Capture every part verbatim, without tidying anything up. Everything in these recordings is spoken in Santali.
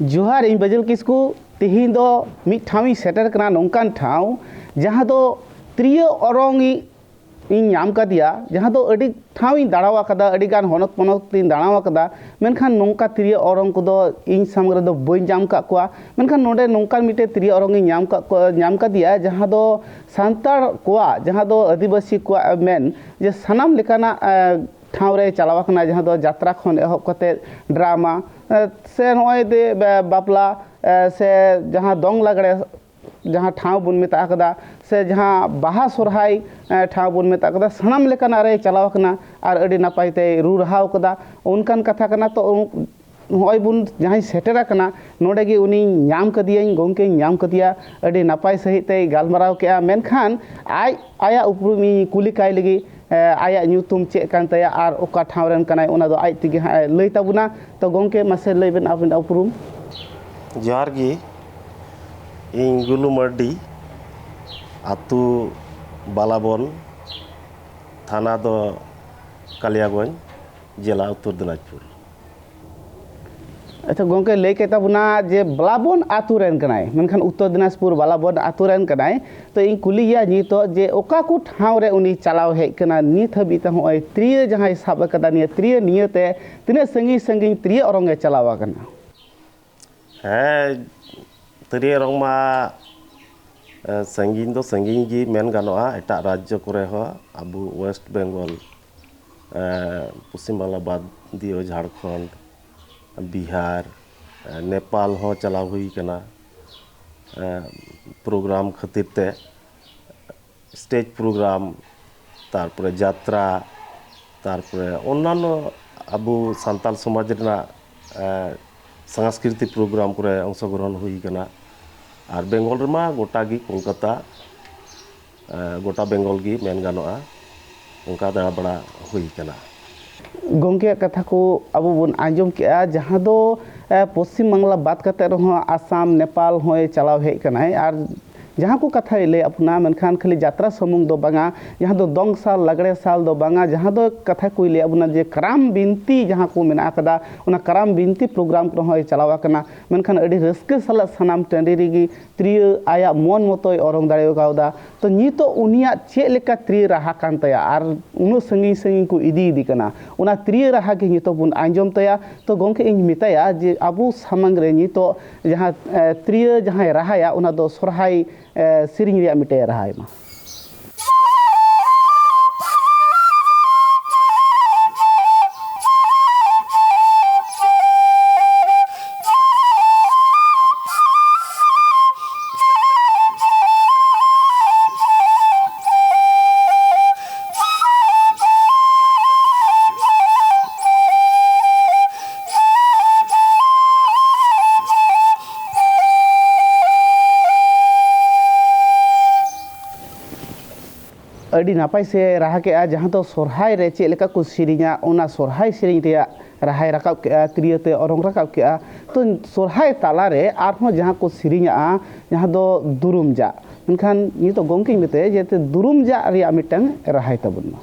ᱡᱚᱦᱟᱨ, ᱤᱧ ᱵᱟᱹᱡᱟᱹᱞ ᱠᱤᱥᱠᱩ᱾ ᱛᱮᱦᱮᱧ ᱫᱚ ᱢᱤᱫ ᱴᱷᱟᱶ ᱤᱧ ᱥᱮᱴᱮᱨ ᱠᱟᱱᱟ, ᱱᱚᱝᱠᱟᱱ ᱴᱷᱟᱶ ᱡᱟᱦᱟᱸ ᱫᱚ ᱛᱤᱨᱭᱳ ᱚᱨᱚᱝ ᱤᱧ ᱧᱟᱢ ᱠᱟᱫᱮᱭᱟ, ᱡᱟᱦᱟᱸ ᱫᱚ ᱟᱹᱰᱤ ᱴᱷᱟᱶ ᱤᱧ ᱫᱟᱬᱟ ᱟᱠᱟᱫᱟ, ᱟᱹᱰᱤ ᱜᱟᱱ ᱦᱚᱱᱚᱛ ᱯᱚᱱᱚᱛ ᱤᱧ ᱫᱟᱬᱟ ᱟᱠᱟᱫᱟ, ᱢᱮᱱᱠᱷᱟᱱ ᱱᱚᱝᱠᱟ ᱛᱤᱨᱭᱳ ᱚᱨᱚᱝ ᱠᱚᱫᱚ ᱤᱧ ᱥᱟᱢᱟᱝ ᱨᱮᱫᱚ ᱵᱟᱹᱧ ᱧᱟᱢ ᱟᱠᱟᱫ ᱠᱚᱣᱟ᱾ ᱢᱮᱱᱠᱷᱟᱱ ᱱᱚᱰᱮ ᱱᱚᱝᱠᱟᱱ ᱢᱤᱫᱴᱮᱱ ᱛᱤᱨᱭᱳ ᱚᱨᱚᱝ ᱤᱧ ᱧᱟᱢ ᱟᱠᱟᱫ ᱠᱚᱣᱟ, ᱧᱟᱢ ᱠᱟᱫᱮᱭᱟ, ᱡᱟᱦᱟᱸ ᱫᱚ ᱥᱟᱱᱛᱟᱲ ᱠᱚᱣᱟᱜ, ᱡᱟᱦᱟᱸ ᱫᱚ ᱟᱹᱫᱤᱵᱟᱹᱥᱤ ᱠᱚᱣᱟᱜ ᱢᱮᱱ ᱡᱮ ᱥᱟᱱᱟᱢ ᱞᱮᱠᱟᱱᱟᱜ ᱴᱷᱟᱶ ᱨᱮ ᱪᱟᱞᱟᱣ ᱟᱠᱟᱱᱟ, ᱡᱟᱦᱟᱸ ᱫᱚ ᱡᱟᱛᱨᱟ ᱠᱷᱚᱱ ᱮᱦᱚᱵ ᱠᱟᱛᱮ ᱰᱨᱟᱢᱟ, ᱥᱮ ᱱᱚᱜᱼᱚᱭ ᱡᱮ ᱵᱟᱯᱞᱟ, ᱥᱮ ᱡᱟᱦᱟᱸ ᱫᱚᱝ ᱞᱟᱜᱽᱲᱮ, ᱡᱟᱦᱟᱸ ᱴᱷᱟᱶ ᱵᱚᱱ ᱢᱮᱛᱟᱜ ᱠᱟᱫᱟ, ᱥᱮ ᱡᱟᱦᱟᱸ ᱵᱟᱦᱟ ᱥᱚᱨᱦᱟᱭ ᱴᱷᱟᱶ ᱵᱚᱱ ᱢᱮᱛᱟᱜ ᱠᱟᱫᱟ, ᱥᱟᱱᱟᱢ ᱞᱮᱠᱟᱱᱟᱜ ᱨᱮ ᱪᱟᱞᱟᱣ ᱟᱠᱟᱱᱟ ᱟᱨ ᱟᱹᱰᱤ ᱱᱟᱯᱟᱭ ᱛᱮᱭ ᱨᱩ ᱨᱟᱦᱟᱣ ᱠᱟᱫᱟ᱾ ᱚᱱᱠᱟᱱ ᱠᱟᱛᱷᱟ ᱠᱟᱱᱟ᱾ ᱛᱚ ᱱᱚᱜᱼᱚᱭ ᱵᱚᱱ ᱡᱟᱦᱟᱸᱭ ᱥᱮᱴᱮᱨ ᱟᱠᱟᱱᱟ, ᱱᱚᱰᱮ ᱜᱮ ᱩᱱᱤᱧ ᱧᱟᱢ ᱠᱟᱫᱮᱭᱟᱹᱧ, ᱜᱚᱢᱠᱮᱧ ᱧᱟᱢ ᱠᱟᱫᱮᱭᱟ, ᱟᱹᱰᱤ ᱱᱟᱯᱟᱭ ᱥᱟᱺᱦᱤᱡ ᱛᱮᱭ ᱜᱟᱞᱢᱟᱨᱟᱣ ᱠᱮᱜᱼᱟ᱾ ᱢᱮᱱᱠᱷᱟᱱ ᱟᱡ, ᱟᱭᱟᱜ ᱩᱯᱨᱩᱢ ᱤᱧ ᱠᱩᱞᱤ ᱠᱟᱭ ᱞᱟᱹᱜᱤᱫ, ᱟᱭᱟᱜ ᱧᱩᱛᱩᱢ ᱪᱮᱫ ᱠᱟᱱ ᱛᱟᱭᱟ ᱟᱨ ᱚᱠᱟ ᱴᱷᱟᱶ ᱨᱮᱱ ᱠᱟᱱᱟᱭ, ᱚᱱᱟ ᱫᱚ ᱟᱡ ᱛᱮᱜᱮ ᱦᱟᱸᱜ ᱮ ᱞᱟᱹᱭ ᱛᱟᱵᱚᱱᱟ᱾ ᱛᱚ ᱜᱚᱢᱠᱮ, ᱢᱟᱥᱮ ᱞᱟᱹᱭ ᱵᱮᱱ ᱟᱵᱮᱱᱟᱜ ᱩᱯᱨᱩᱢ᱾ ᱡᱚᱦᱟᱨ ᱜᱮ᱾ ᱤᱧ ᱜᱩᱞᱩ ᱢᱟᱨᱰᱤ, ᱟᱹᱛᱩ ᱵᱟᱞᱟᱵᱚᱱ, ᱛᱷᱟᱱᱟ ᱫᱚ ᱠᱟᱞᱤᱭᱟᱜᱚᱸᱡᱽ, ᱡᱮᱞᱟ ᱩᱛᱛᱚᱨ ᱫᱤᱱᱟᱡᱽᱯᱩᱨ᱾ ᱟᱪᱪᱷᱟ ᱜᱚᱢᱠᱮ, ᱞᱟᱹᱭ ᱠᱮᱫ ᱛᱟᱵᱚᱱᱟ ᱡᱮ ᱵᱟᱞᱟᱵᱚᱱ ᱟᱹᱛᱩ ᱨᱮᱱ ᱠᱟᱱᱟᱭ, ᱢᱮᱱᱠᱷᱟᱱ ᱩᱛᱛᱚᱨ ᱫᱤᱱᱟᱡᱽᱯᱩᱨ ᱵᱟᱞᱟᱵᱚᱱ ᱟᱹᱛᱩ ᱨᱮᱱ ᱠᱟᱱᱟᱭ᱾ ᱛᱚ ᱤᱧ ᱠᱩᱞᱤᱭᱮᱭᱟ ᱱᱤᱛᱚᱜ ᱡᱮ ᱚᱠᱟ ᱠᱚ ᱴᱷᱟᱶ ᱨᱮ ᱩᱱᱤ ᱪᱟᱞᱟᱣ ᱦᱮᱡ ᱠᱟᱱᱟ, ᱱᱤᱛ ᱦᱟᱹᱵᱤᱡ ᱛᱮ ᱱᱚᱜᱼᱚᱭ ᱛᱤᱨᱭᱳ ᱡᱟᱦᱟᱸᱭ ᱥᱟᱵ ᱟᱠᱟᱫᱟ, ᱱᱤᱭᱟᱹ ᱛᱤᱨᱭᱳ ᱱᱤᱭᱟᱹᱛᱮ ᱛᱤᱱᱟᱹᱜ ᱥᱟᱺᱜᱤᱧ ᱥᱟᱺᱜᱤᱧ ᱛᱤᱨᱭᱳ ᱚᱨᱚᱝ ᱮ ᱪᱟᱞᱟᱣ ᱟᱠᱟᱱᱟ? ᱦᱮᱸ, ᱛᱤᱨᱭᱳ ᱚᱨᱚᱝ ᱢᱟ ᱥᱟᱺᱜᱤᱧ ᱫᱚ ᱥᱟᱺᱜᱤᱧ ᱜᱮ ᱢᱮᱱ ᱜᱟᱱᱚᱜᱼᱟ᱾ ᱮᱴᱟᱜ ᱨᱟᱡᱽᱡᱚ ᱠᱚᱨᱮ ᱦᱚᱸ, ᱟᱵᱚ ᱳᱭᱮᱥᱴ ᱵᱮᱝᱜᱚᱞ, ᱯᱚᱥᱪᱤᱢ ᱵᱟᱝᱞᱟ ᱵᱟᱫ ᱫᱤᱭᱮ ᱡᱷᱟᱲᱠᱷᱚᱸᱰ, ᱵᱤᱦᱟᱨ, ᱱᱮᱯᱟᱞ ᱦᱚᱸ ᱪᱟᱞᱟᱣ ᱦᱩᱭ ᱠᱟᱱᱟ ᱯᱨᱳᱜᱨᱟᱢ ᱠᱷᱟᱹᱛᱤᱨ ᱛᱮ᱾ ᱥᱴᱮᱡᱽ ᱯᱨᱳᱜᱨᱟᱢ, ᱛᱟᱨᱯᱚᱨᱮ ᱡᱟᱛᱨᱟ, ᱛᱟᱨᱯᱚᱨᱮ ᱚᱱᱱᱟᱱᱱᱚ ᱟᱵᱚ ᱥᱟᱱᱛᱟᱞ ᱥᱚᱢᱟᱡᱽ ᱨᱮᱱᱟᱜ ᱥᱟᱝᱥᱠᱨᱤᱛᱤᱠ ᱯᱨᱳᱜᱨᱟᱢ ᱠᱚᱨᱮ ᱚᱝᱥᱚᱜᱨᱚᱦᱚᱱ ᱦᱩᱭ ᱠᱟᱱᱟ᱾ ᱟᱨ ᱵᱮᱝᱜᱚᱞ ᱨᱮᱢᱟ ᱜᱚᱴᱟ ᱜᱮ, ᱠᱳᱞᱠᱟᱛᱟ, ᱜᱚᱴᱟ ᱵᱮᱝᱜᱚᱞ ᱜᱮ ᱢᱮᱱ ᱜᱟᱱᱚᱜᱼᱟ, ᱚᱱᱠᱟ ᱫᱟᱬᱟ ᱵᱟᱲᱟ ᱦᱩᱭ ᱠᱟᱱᱟ᱾ ᱜᱚᱢᱠᱮᱭᱟᱜ ᱠᱟᱛᱷᱟ ᱠᱚ ᱟᱵᱚ ᱵᱚᱱ ᱟᱸᱡᱚᱢ ᱠᱮᱜᱼᱟ, ᱡᱟᱦᱟᱸ ᱫᱚ ᱯᱚᱥᱪᱤᱢ ᱵᱟᱝᱞᱟ ᱵᱟᱫ ᱠᱟᱛᱮ ᱨᱮᱦᱚᱸ ᱟᱥᱟᱢ, ᱱᱮᱯᱟᱞ ᱦᱚᱸᱭ ᱪᱟᱞᱟᱣ ᱦᱮᱡ ᱠᱟᱱᱟᱭ᱾ ᱟᱨ ᱡᱟᱦᱟᱸ ᱠᱚ ᱠᱟᱛᱷᱟᱭ ᱞᱟᱹᱭᱟᱫ ᱵᱚᱱᱟ, ᱢᱮᱱᱠᱷᱟᱱ ᱠᱷᱟᱹᱞᱤ ᱡᱟᱛᱨᱟ ᱥᱩᱢᱩᱝ ᱫᱚ ᱵᱟᱝᱟ, ᱡᱟᱦᱟᱸ ᱫᱚ ᱫᱚᱝ ᱥᱟᱞ, ᱞᱟᱜᱽᱲᱮ ᱥᱟᱞ ᱫᱚ ᱵᱟᱝᱟ, ᱡᱟᱦᱟᱸ ᱫᱚ ᱠᱟᱛᱷᱟ ᱠᱚᱭ ᱞᱟᱹᱭᱟᱫ ᱵᱚᱱᱟ ᱡᱮ ᱠᱟᱨᱟᱢ ᱵᱤᱱᱛᱤ ᱡᱟᱦᱟᱸ ᱠᱚ ᱢᱮᱱᱟᱜ ᱟᱠᱟᱫᱟ, ᱚᱱᱟ ᱠᱟᱨᱟᱢ ᱵᱤᱱᱛᱤ ᱯᱨᱳᱜᱨᱟᱢ ᱠᱚᱨᱮ ᱦᱚᱸᱭ ᱪᱟᱞᱟᱣ ᱟᱠᱟᱱᱟ᱾ ᱢᱮᱱᱠᱷᱟᱱ ᱟᱹᱰᱤ ᱨᱟᱹᱥᱠᱟᱹ ᱥᱟᱞᱟᱜ ᱥᱟᱱᱟᱢ ᱴᱟᱺᱰᱤ ᱨᱮᱜᱮ ᱛᱤᱨᱭᱳ ᱟᱭᱟᱜ ᱢᱚᱱ ᱢᱚᱛᱚᱭ ᱚᱨᱚᱝ ᱫᱟᱲᱮ ᱠᱟᱣᱫᱟ᱾ ᱛᱚ ᱱᱤᱛᱚᱜ ᱩᱱᱤᱭᱟᱜ ᱪᱮᱫ ᱞᱮᱠᱟ ᱛᱤᱨᱭᱳ ᱨᱟᱦᱟ ᱠᱟᱱ ᱛᱟᱭᱟ ᱟᱨ ᱩᱱᱟᱹᱜ ᱥᱟᱺᱜᱤᱧ ᱥᱟᱺᱜᱤᱧ ᱠᱚ ᱤᱫᱤᱭᱮᱫᱮ ᱠᱟᱱᱟ, ᱚᱱᱟ ᱛᱤᱨᱭᱳ ᱨᱟᱦᱟ ᱜᱮ ᱱᱤᱛᱚᱜ ᱵᱚᱱ ᱟᱸᱡᱚᱢ ᱛᱟᱭᱟ᱾ ᱛᱚ ᱜᱚᱢᱠᱮ, ᱤᱧ ᱢᱮᱛᱟᱭᱟ ᱡᱮ ᱟᱵᱚ ᱥᱟᱢᱟᱝ ᱨᱮ ᱱᱤᱛᱚᱜ ᱡᱟᱦᱟᱸ, ᱮ, ᱛᱤᱨᱭᱳ ᱡᱟᱦᱟᱸᱭ ᱨᱟᱦᱟᱭᱟ, ᱚᱱᱟ ᱫᱚ ᱥᱚᱨᱦᱟᱭ, ᱮ, ᱥᱮᱨᱮᱧ ᱨᱮᱭᱟᱜ ᱢᱤᱫᱴᱮᱡ ᱨᱟᱦᱟᱭ ᱢᱟ᱾ ᱟᱹᱰᱤ ᱱᱟᱯᱟᱭ ᱥᱮ ᱨᱟᱦᱟ ᱠᱮᱜᱼᱟ, ᱡᱟᱦᱟᱸ ᱫᱚ ᱥᱚᱨᱦᱟᱭ ᱨᱮ ᱪᱮᱫ ᱞᱮᱠᱟ ᱠᱚ ᱥᱮᱨᱮᱧᱟ, ᱚᱱᱟ ᱥᱚᱨᱦᱟᱭ ᱥᱮᱨᱮᱧ ᱨᱮᱭᱟᱜ ᱨᱟᱦᱟᱭ ᱨᱟᱠᱟᱵ ᱠᱮᱜᱼᱟ, ᱛᱤᱨᱭᱳ ᱛᱮ ᱚᱨᱚᱝ ᱨᱟᱠᱟᱵ ᱠᱮᱜᱼᱟ᱾ ᱛᱚ ᱥᱚᱨᱦᱟᱭ ᱛᱟᱞᱟᱨᱮ ᱟᱨᱦᱚᱸ ᱡᱟᱦᱟᱸ ᱠᱚ ᱥᱮᱨᱮᱧᱟᱜᱼᱟ, ᱡᱟᱦᱟᱸ ᱫᱚ ᱫᱩᱨᱩᱢ ᱡᱟᱜ᱾ ᱢᱮᱱᱠᱷᱟᱱ ᱱᱤᱛᱚᱜ ᱜᱚᱢᱠᱮᱧ ᱢᱮᱛᱟᱭᱟ ᱡᱮ ᱛᱮ ᱫᱩᱨᱩᱢ ᱡᱟᱜ ᱨᱮᱭᱟᱜ ᱢᱤᱫᱴᱟᱝ ᱨᱟᱦᱟᱭ ᱛᱟᱵᱚᱱ ᱢᱟ᱾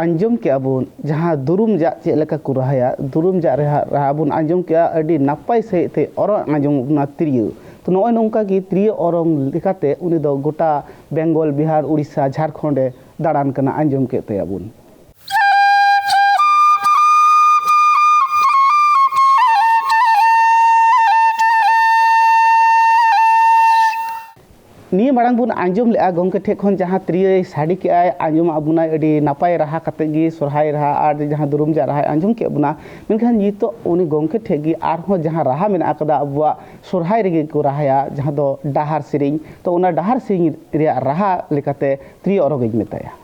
ᱟᱸᱡᱚᱢ ᱠᱮᱜᱼᱟ ᱵᱚᱱ, ᱡᱟᱦᱟᱸ ᱫᱩᱨᱩᱢ ᱡᱟᱜ ᱪᱮᱫ ᱞᱮᱠᱟ ᱠᱚ ᱨᱟᱦᱟᱭᱟ, ᱫᱩᱨᱩᱢ ᱡᱟᱜ ᱨᱮ ᱦᱟᱸᱜ ᱨᱟᱦᱟ ᱵᱚᱱ ᱟᱸᱡᱚᱢ ᱠᱮᱜᱼᱟ, ᱟᱹᱰᱤ ᱱᱟᱯᱟᱭ ᱥᱟᱺᱦᱤᱡ ᱛᱮ ᱚᱨᱚᱝ ᱟᱸᱡᱚᱢᱚᱜ ᱠᱟᱱᱟ ᱛᱤᱨᱭᱳ᱾ ᱛᱚ, ᱱᱚᱜᱼᱚᱭ ᱱᱚᱝᱠᱟ ᱜᱮ ᱛᱤᱨᱭᱳ ᱚᱨᱚᱝ ᱞᱮᱠᱟᱛᱮ ᱩᱱᱤ ᱫᱚ ᱜᱚᱴᱟ ᱵᱮᱝᱜᱚᱞ, ᱵᱤᱦᱟᱨ, ᱩᱲᱤᱥᱥᱟ, ᱡᱷᱟᱲᱠᱷᱚᱸᱰ ᱮ ᱫᱟᱬᱟᱱ ᱠᱟᱱᱟ, ᱟᱸᱡᱚᱢ ᱠᱮᱫ ᱛᱟᱭᱟ ᱵᱚᱱ᱾ ᱱᱤᱭᱟᱹ ᱢᱟᱲᱟᱝ ᱵᱚᱱ ᱟᱸᱡᱚᱢ ᱞᱮᱜᱼᱟ ᱜᱚᱢᱠᱮ ᱴᱷᱮᱡ ᱠᱷᱚᱱ ᱡᱟᱦᱟᱸ ᱛᱤᱨᱭᱳᱭ ᱥᱟᱰᱮ ᱠᱮᱜᱼᱟᱭ, ᱟᱸᱡᱚᱢᱟᱜ ᱵᱚᱱᱟᱭ ᱟᱹᱰᱤ ᱱᱟᱯᱟᱭ ᱨᱟᱦᱟ ᱠᱟᱛᱮ ᱜᱮ, ᱥᱚᱨᱦᱟᱭ ᱨᱟᱦᱟ ᱟᱨ ᱡᱟᱦᱟᱸ ᱫᱩᱨᱩᱢ ᱡᱟᱜ ᱨᱟᱦᱟᱭ ᱟᱸᱡᱚᱢ ᱠᱮᱫ ᱵᱚᱱᱟ᱾ ᱢᱮᱱᱠᱷᱟᱱ ᱱᱤᱛᱚᱜ ᱩᱱᱤ ᱜᱚᱢᱠᱮ ᱴᱷᱮᱡ ᱜᱮ ᱟᱨᱦᱚᱸ ᱡᱟᱦᱟᱸ ᱨᱟᱦᱟ ᱢᱮᱱᱟᱜ ᱟᱠᱟᱫᱟ, ᱟᱵᱚᱣᱟᱜ ᱥᱚᱨᱦᱟᱭ ᱨᱮᱜᱮ ᱠᱚ ᱨᱟᱦᱟᱭᱟ, ᱡᱟᱦᱟᱸ ᱫᱚ ᱰᱟᱦᱟᱨ ᱥᱮᱨᱮᱧ᱾ ᱛᱚ, ᱚᱱᱟ ᱰᱟᱦᱟᱨ ᱥᱮᱨᱮᱧ ᱨᱮᱭᱟᱜ ᱨᱟᱦᱟ ᱞᱮᱠᱟᱛᱮ ᱛᱤᱨᱭᱳ ᱚᱨᱚᱜ ᱤᱧ ᱢᱮᱛᱟᱭᱟ᱾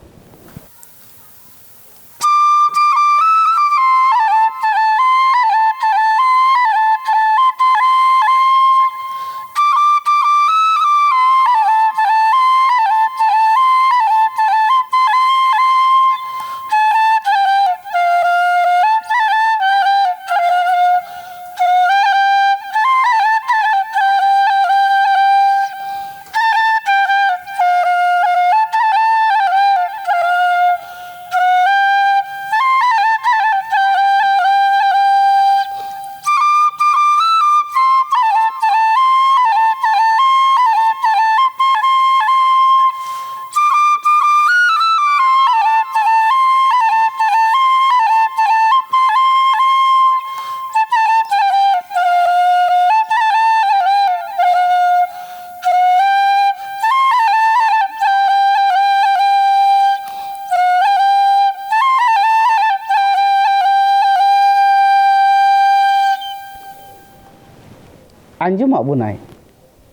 ᱟᱸᱡᱚᱢᱟᱜ ᱵᱚᱱᱟᱭ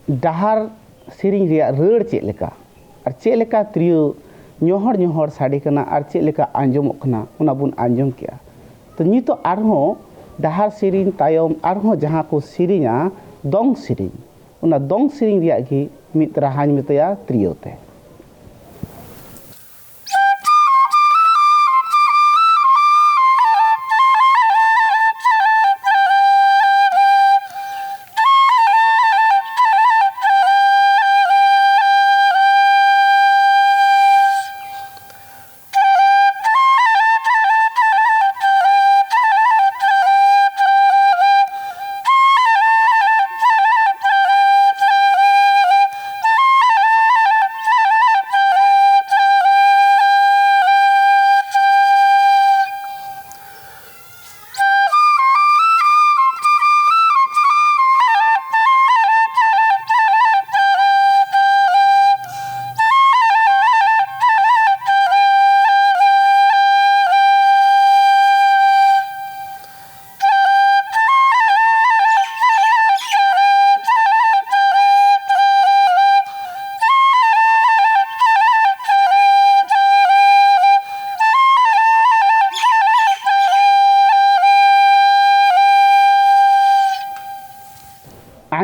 ᱰᱟᱦᱟᱨ ᱥᱮᱨᱮᱧ ᱨᱮᱭᱟᱜ ᱨᱟᱹᱲ ᱪᱮᱫ ᱞᱮᱠᱟ, ᱟᱨ ᱪᱮᱫ ᱞᱮᱠᱟ ᱛᱤᱨᱭᱳ ᱧᱚᱦᱚᱲ ᱧᱚᱦᱚᱲ ᱥᱟᱰᱮ ᱠᱟᱱᱟ ᱟᱨ ᱪᱮᱫ ᱞᱮᱠᱟ ᱟᱸᱡᱚᱢᱚᱜ ᱠᱟᱱᱟ, ᱚᱱᱟ ᱵᱚᱱ ᱟᱸᱡᱚᱢ ᱠᱮᱜᱼᱟ᱾ ᱛᱚ, ᱱᱤᱛᱚᱜ ᱟᱨᱦᱚᱸ ᱰᱟᱦᱟᱨ ᱥᱮᱨᱮᱧ ᱛᱟᱭᱚᱢ ᱟᱨᱦᱚᱸ ᱡᱟᱦᱟᱸ ᱠᱚ ᱥᱮᱨᱮᱧᱟ, ᱫᱚᱝ ᱥᱮᱨᱮᱧ, ᱚᱱᱟ ᱫᱚᱝ ᱥᱮᱨᱮᱧ ᱨᱮᱭᱟᱜ ᱜᱮ ᱢᱤᱫ ᱨᱟᱦᱟᱧ ᱢᱮᱛᱟᱭᱟ ᱛᱤᱨᱭᱳ ᱛᱮ᱾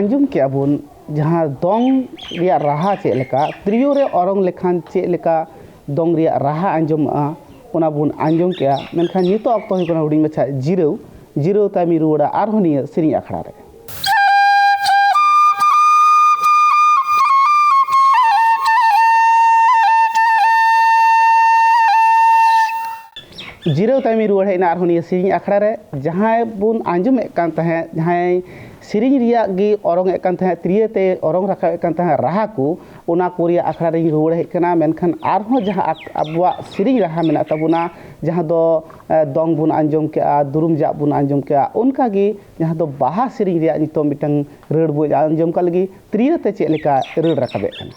ᱟᱸᱡᱚᱢ ᱠᱮᱜᱼᱟ ᱵᱚᱱ ᱡᱟᱦᱟᱸ ᱫᱚᱝ ᱨᱮᱭᱟᱜ ᱨᱟᱦᱟ ᱪᱮᱫ ᱞᱮᱠᱟ, ᱛᱤᱨᱭᱳ ᱨᱮ ᱚᱨᱚᱝ ᱞᱮᱠᱷᱟᱱ ᱪᱮᱫ ᱞᱮᱠᱟ ᱫᱚᱝ ᱨᱮᱭᱟᱜ ᱨᱟᱦᱟ ᱟᱸᱡᱚᱢᱚᱜᱼᱟ, ᱚᱱᱟ ᱵᱚᱱ ᱟᱸᱡᱚᱢ ᱠᱮᱜᱼᱟ᱾ ᱢᱮᱱᱠᱷᱟᱱ ᱱᱤᱛᱚᱜ ᱚᱠᱛᱚ ᱦᱩᱭᱩᱜ ᱠᱟᱱᱟ ᱦᱩᱰᱤᱧ ᱢᱟᱪᱷᱟ ᱡᱤᱨᱟᱹᱣ᱾ ᱡᱤᱨᱟᱹᱣ ᱛᱟᱭᱚᱢ ᱤᱧ ᱨᱩᱣᱟᱹᱲᱟ ᱟᱨᱦᱚᱸ ᱱᱤᱭᱟᱹ ᱥᱮᱨᱮᱧ ᱟᱠᱷᱲᱟ ᱨᱮ᱾ ᱡᱤᱨᱟᱹᱣ ᱛᱟᱭᱚᱢᱤᱧ ᱨᱩᱣᱟᱹᱲ ᱦᱮᱡ ᱮᱱᱟ ᱟᱨᱦᱚᱸ ᱱᱤᱭᱟᱹ ᱥᱮᱨᱮᱧ ᱟᱠᱷᱲᱟ ᱨᱮ᱾ ᱡᱟᱦᱟᱸᱭ ᱵᱚᱱ ᱟᱸᱡᱚᱢᱮᱫ ᱠᱟᱱ ᱛᱟᱦᱮᱸᱫ, ᱡᱟᱦᱟᱸᱭ ᱥᱮᱨᱮᱧ ᱨᱮᱭᱟᱜ ᱜᱮ ᱚᱨᱚᱝ ᱮᱫ ᱠᱟᱱ ᱛᱟᱦᱮᱸᱫ, ᱛᱤᱨᱭᱳ ᱛᱮ ᱚᱨᱚᱝ ᱨᱟᱠᱟᱵ ᱮᱫ ᱠᱟᱱ ᱛᱟᱦᱮᱸᱫ ᱨᱟᱦᱟ ᱠᱚ, ᱚᱱᱟ ᱠᱚ ᱨᱮᱭᱟᱜ ᱟᱠᱷᱲᱟ ᱨᱮᱧ ᱨᱩᱣᱟᱹᱲ ᱦᱮᱡ ᱠᱟᱱᱟ᱾ ᱢᱮᱱᱠᱷᱟᱱ ᱟᱨᱦᱚᱸ ᱡᱟᱦᱟᱸ ᱟᱠ-, ᱟᱵᱚᱣᱟᱜ ᱥᱮᱨᱮᱧ ᱨᱟᱦᱟ ᱢᱮᱱᱟᱜ ᱛᱟᱵᱚᱱᱟ, ᱡᱟᱦᱟᱸ ᱫᱚ, ᱮ, ᱫᱚᱝ ᱵᱚᱱ ᱟᱸᱡᱚᱢ ᱠᱮᱜᱼᱟ, ᱫᱩᱨᱩᱢ ᱡᱟᱜ ᱵᱚᱱ ᱟᱸᱡᱚᱢ ᱠᱮᱜᱼᱟ, ᱚᱱᱠᱟ ᱜᱮ ᱡᱟᱦᱟᱸ ᱫᱚ ᱵᱟᱦᱟ ᱥᱮᱨᱮᱧ ᱨᱮᱭᱟᱜ ᱱᱤᱛᱚᱜ ᱢᱤᱫᱴᱟᱝ ᱨᱟᱹᱲ ᱵᱚᱱ ᱟᱸᱡᱚᱢ ᱠᱟᱜ ᱞᱟᱹᱜᱤᱫ, ᱛᱤᱨᱭᱳ ᱛᱮ ᱪᱮᱫ ᱞᱮᱠᱟ ᱨᱟᱹᱲ ᱨᱟᱠᱟᱵ ᱮᱫ ᱠᱟᱱᱟ᱾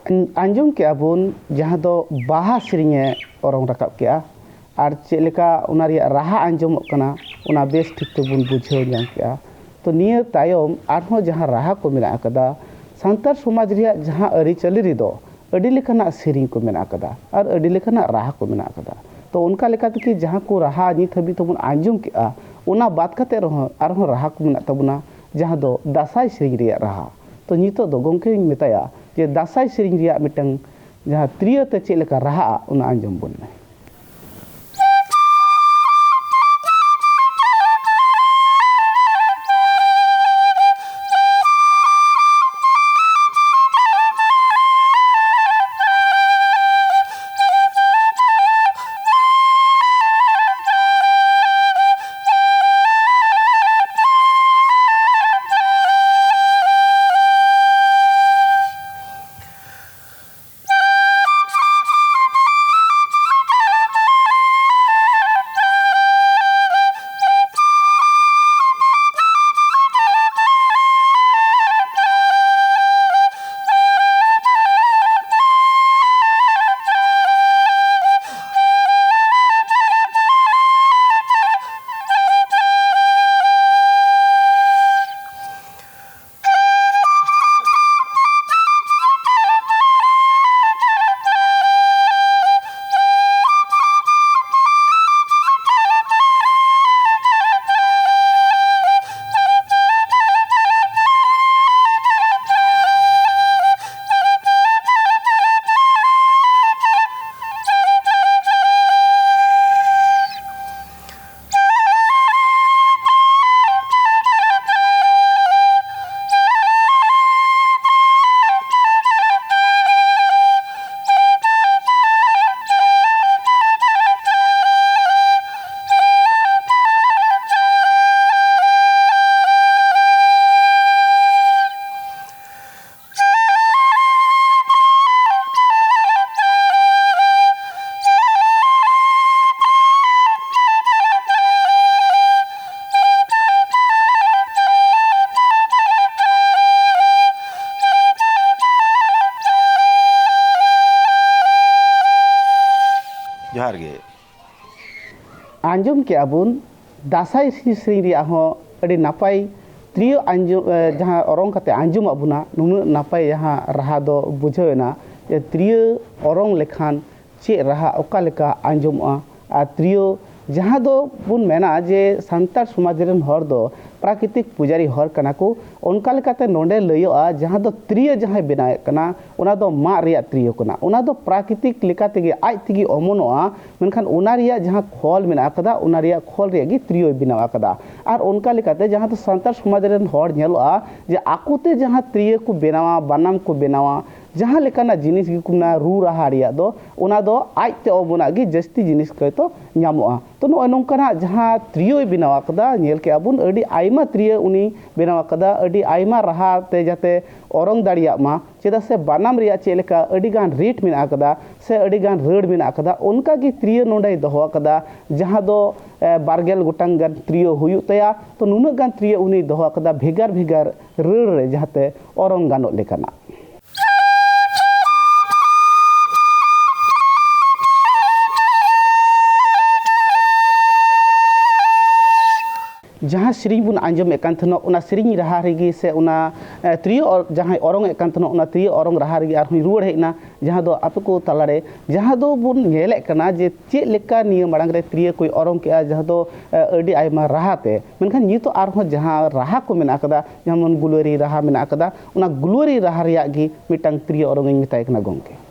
ᱟᱸᱡᱚᱢ ᱠᱮᱜᱼᱟ ᱵᱚᱱ, ᱡᱟᱦᱟᱸ ᱫᱚ ᱵᱟᱦᱟ ᱥᱮᱨᱮᱧᱮ ᱚᱨᱚᱝ ᱨᱟᱠᱟᱵ ᱠᱮᱜᱼᱟ, ᱟᱨ ᱪᱮᱫ ᱞᱮᱠᱟ ᱚᱱᱟ ᱨᱮᱭᱟᱜ ᱨᱟᱦᱟ ᱟᱸᱡᱚᱢᱚᱜ ᱠᱟᱱᱟ, ᱚᱱᱟ ᱵᱮᱥ ᱴᱷᱤᱠ ᱛᱮᱵᱚᱱ ᱵᱩᱡᱷᱟᱹᱣ ᱧᱟᱢ ᱠᱮᱜᱼᱟ᱾ ᱛᱚ, ᱱᱤᱭᱟᱹ ᱛᱟᱭᱚᱢ ᱟᱨᱦᱚᱸ ᱡᱟᱦᱟᱸ ᱨᱟᱦᱟ ᱠᱚ ᱢᱮᱱᱟᱜ ᱟᱠᱟᱫᱟ, ᱥᱟᱱᱛᱟᱲ ᱥᱚᱢᱟᱡᱽ ᱨᱮᱭᱟᱜ ᱡᱟᱦᱟᱸ ᱟᱹᱨᱤᱪᱟᱹᱞᱤ ᱨᱮᱫᱚ ᱟᱹᱰᱤ ᱞᱮᱠᱟᱱᱟᱜ ᱥᱮᱨᱮᱧ ᱠᱚ ᱢᱮᱱᱟᱜ ᱟᱠᱟᱫᱟ ᱟᱨ ᱟᱹᱰᱤ ᱞᱮᱠᱟᱱᱟᱜ ᱨᱟᱦᱟ ᱠᱚ ᱢᱮᱱᱟᱜ ᱟᱠᱟᱫᱟ᱾ ᱛᱚ, ᱚᱱᱠᱟ ᱞᱮᱠᱟ ᱛᱮᱜᱮ ᱡᱟᱦᱟᱸ ᱠᱚ ᱨᱟᱦᱟ ᱱᱤᱛ ᱦᱟᱹᱵᱤᱡ ᱛᱮᱵᱚᱱ ᱟᱸᱡᱚᱢ ᱠᱮᱜᱼᱟ, ᱚᱱᱟ ᱵᱟᱫ ᱠᱟᱛᱮ ᱨᱮᱦᱚᱸ ᱟᱨᱦᱚᱸ ᱨᱟᱦᱟ ᱠᱚ ᱢᱮᱱᱟᱜ ᱛᱟᱵᱚᱱᱟ, ᱡᱟᱦᱟᱸ ᱫᱚ ᱫᱟᱸᱥᱟᱭ ᱥᱮᱨᱮᱧ ᱨᱮᱭᱟᱜ ᱨᱟᱦᱟ᱾ ᱛᱚ, ᱱᱤᱛᱚᱜ ᱫᱚ ᱜᱚᱢᱠᱮᱧ ᱢᱮᱛᱟᱭᱟ ᱡᱮ ᱫᱟᱸᱥᱟᱭ ᱥᱮᱨᱮᱧ ᱨᱮᱭᱟᱜ ᱢᱤᱫᱴᱟᱝ ᱡᱟᱦᱟᱸ ᱛᱤᱨᱭᱳ ᱛᱮ ᱪᱮᱫ ᱞᱮᱠᱟ ᱨᱟᱦᱟᱜᱼᱟ, ᱚᱱᱟ ᱟᱸᱡᱚᱢ ᱵᱚᱱ ᱢᱮ᱾ ᱡᱚᱦᱟᱨ ᱜᱮ᱾ ᱟᱸᱡᱚᱢ ᱠᱮᱜᱼᱟ ᱵᱚᱱ ᱫᱟᱸᱥᱟᱭ ᱥᱮᱨᱮᱧ ᱨᱮᱭᱟᱜ ᱦᱚᱸ ᱟᱹᱰᱤ ᱱᱟᱯᱟᱭ ᱛᱨᱤᱭᱳ ᱟᱸᱡᱚᱢ, ᱮ, ᱡᱟᱦᱟᱸ ᱚᱨᱚᱝ ᱠᱟᱛᱮ ᱟᱸᱡᱚᱢᱟᱜ ᱵᱚᱱᱟ, ᱱᱩᱱᱟᱹᱜ ᱱᱟᱯᱟᱭ ᱡᱟᱦᱟᱸ ᱨᱟᱦᱟ ᱫᱚ ᱵᱩᱡᱷᱟᱹᱣ ᱮᱱᱟ ᱡᱮ ᱛᱨᱤᱭᱳ ᱚᱨᱚᱝ ᱞᱮᱠᱷᱟᱱ ᱪᱮᱫ ᱨᱟᱦᱟ ᱚᱠᱟ ᱞᱮᱠᱟ ᱟᱸᱡᱚᱢᱚᱜᱼᱟ᱾ ᱟᱨ ᱛᱨᱤᱭᱳ ᱡᱟᱦᱟᱸ ᱫᱚ ᱵᱚᱱ ᱢᱮᱱᱟ ᱡᱮ ᱥᱟᱱᱛᱟᱲ ᱥᱚᱢᱟᱡᱽ ᱨᱮᱱ ᱦᱚᱲ ᱫᱚ ᱯᱨᱟᱠᱨᱤᱛᱤᱠ ᱯᱩᱡᱟᱨᱤ ᱦᱚᱲ ᱠᱟᱱᱟ ᱠᱚ, ᱚᱱᱠᱟ ᱞᱮᱠᱟᱛᱮ ᱱᱚᱰᱮ ᱞᱟᱹᱭᱚᱜᱼᱟ, ᱡᱟᱦᱟᱸ ᱫᱚ ᱛᱨᱤᱭᱳ ᱡᱟᱦᱟᱸᱭ ᱵᱮᱱᱟᱣᱮᱫ ᱠᱟᱱᱟ, ᱚᱱᱟ ᱫᱚ ᱢᱟᱫ ᱨᱮᱭᱟᱜ ᱛᱨᱤᱭᱳ ᱠᱟᱱᱟ᱾ ᱚᱱᱟ ᱫᱚ ᱯᱨᱟᱠᱨᱤᱛᱤᱠ ᱞᱮᱠᱟ ᱛᱮᱜᱮ ᱟᱡ ᱛᱮᱜᱮ ᱚᱢᱚᱱᱚᱜᱼᱟ, ᱢᱮᱱᱠᱷᱟᱱ ᱚᱱᱟ ᱨᱮᱭᱟᱜ ᱡᱟᱦᱟᱸ ᱠᱷᱚᱞ ᱢᱮᱱᱟᱜ ᱟᱠᱟᱫᱟ, ᱚᱱᱟ ᱨᱮᱭᱟᱜ ᱠᱷᱚᱞ ᱨᱮᱭᱟᱜ ᱜᱮ ᱛᱨᱤᱭᱳᱭ ᱵᱮᱱᱟᱣ ᱟᱠᱟᱫᱟ᱾ ᱟᱨ ᱚᱱᱠᱟ ᱞᱮᱠᱟᱛᱮ ᱡᱟᱦᱟᱸ ᱫᱚ ᱥᱟᱱᱛᱟᱲ ᱥᱚᱢᱟᱡᱽ ᱨᱮᱱ ᱦᱚᱲ ᱧᱮᱞᱚᱜᱼᱟ ᱡᱮ ᱟᱠᱚᱛᱮ ᱡᱟᱦᱟᱸ ᱛᱨᱤᱭᱳ ᱠᱚ ᱵᱮᱱᱟᱣᱟ, ᱵᱟᱱᱟᱢ ᱠᱚ ᱵᱮᱱᱟᱣᱟ, ᱡᱟᱦᱟᱸ ᱞᱮᱠᱟᱱᱟᱜ ᱡᱤᱱᱤᱥ ᱜᱮᱠᱚ ᱢᱮᱱᱟ ᱨᱩ ᱨᱟᱦᱟ ᱨᱮᱭᱟᱜ ᱫᱚ, ᱚᱱᱟ ᱫᱚ ᱟᱡᱛᱮ ᱚᱢᱚᱱᱟᱜ ᱜᱮ ᱡᱟᱹᱥᱛᱤ ᱡᱤᱱᱤᱥ ᱠᱚᱭᱛᱚ ᱧᱟᱢᱚᱜᱼᱟ᱾ ᱛᱚ, ᱱᱚᱜᱼᱚᱭ ᱱᱚᱝᱠᱟᱱᱟᱜ ᱡᱟᱦᱟᱸ ᱛᱨᱤᱭᱳᱭ ᱵᱮᱱᱟᱣ ᱟᱠᱟᱫᱟ, ᱧᱮᱞ ᱠᱮᱜᱼᱟ ᱵᱚᱱ, ᱟᱹᱰᱤ ᱟᱭᱢᱟ ᱛᱨᱤᱭᱳ ᱩᱱᱤ ᱵᱮᱱᱟᱣ ᱟᱠᱟᱫᱟ, ᱟᱹᱰᱤ ᱟᱭᱢᱟ ᱨᱟᱦᱟ ᱛᱮ ᱡᱟᱛᱮ ᱚᱨᱚᱝ ᱫᱟᱲᱮᱭᱟᱜ ᱢᱟ, ᱪᱮᱫᱟᱜ ᱥᱮ ᱵᱟᱱᱟᱢ ᱨᱮᱭᱟᱜ ᱪᱮᱫ ᱞᱮᱠᱟ ᱟᱹᱰᱤ ᱜᱟᱱ ᱨᱤᱴ ᱢᱮᱱᱟᱜ ᱟᱠᱟᱫᱟ ᱥᱮ ᱟᱹᱰᱤ ᱜᱟᱱ ᱨᱟᱹᱲ ᱢᱮᱱᱟᱜ ᱟᱠᱟᱫᱟ, ᱚᱱᱠᱟ ᱜᱮ ᱛᱨᱤᱭᱳ ᱱᱚᱰᱮᱭ ᱫᱚᱦᱚ ᱟᱠᱟᱫᱟ, ᱡᱟᱦᱟᱸ ᱫᱚ, ᱮ, ᱵᱟᱨ ᱜᱮᱞ ᱜᱚᱴᱟᱝ ᱜᱟᱱ ᱛᱨᱤᱭᱳ ᱦᱩᱭᱩᱜ ᱛᱟᱭᱟ᱾ ᱛᱚ, ᱱᱩᱱᱟᱹᱜ ᱜᱟᱱ ᱛᱨᱤᱭᱳ ᱩᱱᱤᱭ ᱫᱚᱦᱚ ᱟᱠᱟᱫᱟ ᱵᱷᱮᱜᱟᱨ ᱵᱷᱮᱜᱟᱨ ᱨᱟᱹᱲ ᱨᱮ, ᱡᱟᱦᱟᱸᱛᱮ ᱚᱨᱚᱝ ᱜᱟᱱᱚᱜ ᱞᱮᱠᱟᱱᱟᱜ᱾ ᱡᱟᱦᱟᱸ ᱥᱮᱨᱮᱧ ᱵᱚᱱ ᱟᱸᱡᱚᱢᱮᱫ ᱠᱟᱱ ᱛᱟᱦᱮᱱᱟ, ᱚᱱᱟ ᱥᱮᱨᱮᱧ ᱨᱟᱦᱟ ᱨᱮᱜᱮ ᱥᱮ ᱚᱱᱟ, ᱮ, ᱛᱨᱤᱭᱳ ᱚᱨ-, ᱡᱟᱦᱟᱸᱭ ᱚᱨᱚᱝ ᱮᱫ ᱠᱟᱱ ᱛᱟᱦᱮᱱᱟ, ᱚᱱᱟ ᱛᱨᱤᱭᱳ ᱚᱨᱚᱝ ᱨᱟᱦᱟ ᱨᱮᱜᱮ ᱟᱨᱦᱚᱸᱧ ᱨᱩᱣᱟᱹᱲ ᱦᱮᱡ ᱮᱱᱟ, ᱡᱟᱦᱟᱸ ᱫᱚ ᱟᱯᱮ ᱠᱚ ᱛᱟᱞᱟᱨᱮ, ᱡᱟᱦᱟᱸ ᱫᱚ ᱵᱚᱱ ᱧᱮᱞᱮᱫ ᱠᱟᱱᱟ ᱡᱮ ᱪᱮᱫ ᱞᱮᱠᱟ ᱱᱤᱭᱟᱹ ᱢᱟᱲᱟᱝ ᱨᱮ ᱛᱨᱤᱭᱳ ᱠᱚᱭ ᱚᱨᱚᱝ ᱠᱮᱜᱼᱟ, ᱡᱟᱦᱟᱸ ᱫᱚ, ᱮ, ᱟᱹᱰᱤ ᱟᱭᱢᱟ ᱨᱟᱦᱟ ᱛᱮ, ᱢᱮᱱᱠᱷᱟᱱ ᱱᱤᱛᱚᱜ ᱟᱨᱦᱚᱸ ᱡᱟᱦᱟᱸ ᱨᱟᱦᱟ ᱠᱚ ᱢᱮᱱᱟᱜ ᱟᱠᱟᱫᱟ, ᱡᱮᱢᱚᱱ ᱜᱩᱞᱣᱟᱹᱨᱤ ᱨᱟᱦᱟ ᱢᱮᱱᱟᱜ ᱟᱠᱟᱫᱟ, ᱚᱱᱟ ᱜᱩᱞᱣᱟᱹᱨᱤ ᱨᱟᱦᱟ ᱨᱮᱭᱟᱜ ᱜᱮ ᱢᱤᱫᱴᱟᱝ ᱛᱨᱤᱭᱳ ᱚᱨᱚᱝ ᱤᱧ ᱢᱮᱛᱟᱭ ᱠᱟᱱᱟ ᱜᱚᱢᱠᱮ᱾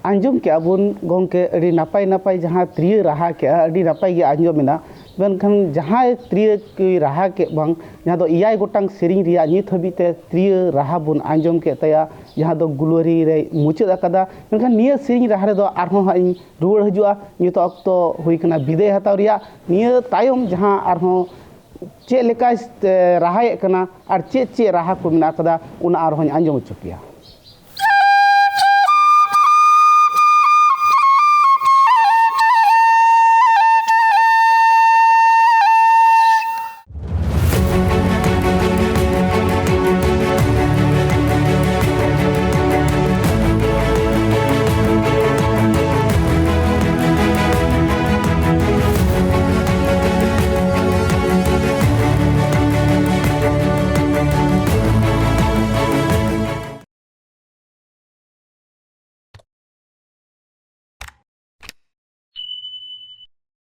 ᱟᱸᱡᱚᱢ ᱠᱮᱜᱼᱟ ᱵᱚᱱ ᱜᱚᱢᱠᱮ, ᱟᱹᱰᱤ ᱱᱟᱯᱟᱭ ᱱᱟᱯᱟᱭ ᱡᱟᱦᱟᱸ ᱛᱤᱨᱭᱳ ᱨᱟᱦᱟ ᱠᱮᱜᱼᱟ, ᱟᱹᱰᱤ ᱱᱟᱯᱟᱭ ᱜᱮ ᱟᱸᱡᱚᱢᱮᱱᱟ᱾ ᱢᱮᱱᱠᱷᱟᱱ ᱡᱟᱦᱟᱸᱭ ᱛᱤᱨᱭᱳ ᱠᱚᱭ ᱨᱟᱦᱟ ᱠᱮᱫ ᱵᱟᱝ, ᱡᱟᱦᱟᱸ ᱫᱚ ᱮᱭᱟᱭ ᱜᱚᱴᱟᱝ ᱥᱮᱨᱮᱧ ᱨᱮᱭᱟᱜ ᱱᱤᱛ ᱦᱟᱹᱵᱤᱡ ᱛᱮ ᱛᱤᱨᱭᱳ ᱨᱟᱦᱟ ᱵᱚᱱ ᱟᱸᱡᱚᱢ ᱠᱮᱫ ᱛᱟᱭᱟ, ᱡᱟᱦᱟᱸ ᱫᱚ ᱜᱩᱞᱣᱟᱨᱤ ᱨᱮᱭ ᱢᱩᱪᱟᱹᱫ ᱟᱠᱟᱫᱟ᱾ ᱢᱮᱱᱠᱷᱟᱱ ᱱᱤᱭᱟᱹ ᱥᱮᱨᱮᱧ ᱨᱟᱦᱟ ᱨᱮᱫᱚ ᱟᱨᱦᱚᱸ ᱦᱟᱸᱜ ᱤᱧ ᱨᱩᱣᱟᱹᱲ ᱦᱤᱡᱩᱜᱼᱟ᱾ ᱱᱤᱛᱚᱜ ᱚᱠᱛᱚ ᱦᱩᱭ ᱠᱟᱱᱟ ᱵᱤᱫᱟᱹᱭ ᱦᱟᱛᱟᱣ ᱨᱮᱭᱟᱜ᱾ ᱱᱤᱭᱟᱹ ᱛᱟᱭᱚᱢ ᱡᱟᱦᱟᱸ ᱟᱨᱦᱚᱸ ᱪᱮᱫ ᱞᱮᱠᱟᱭ, ᱮ, ᱨᱟᱦᱟᱭᱮᱫ ᱠᱟᱱᱟ ᱟᱨ ᱪᱮᱫ ᱪᱮᱫ ᱨᱟᱦᱟ ᱠᱚ ᱢᱮᱱᱟᱜ ᱟᱠᱟᱫᱟ, ᱚᱱᱟ ᱟᱨᱦᱚᱸᱧ ᱟᱸᱡᱚᱢ ᱦᱚᱪᱚ ᱯᱮᱭᱟ᱾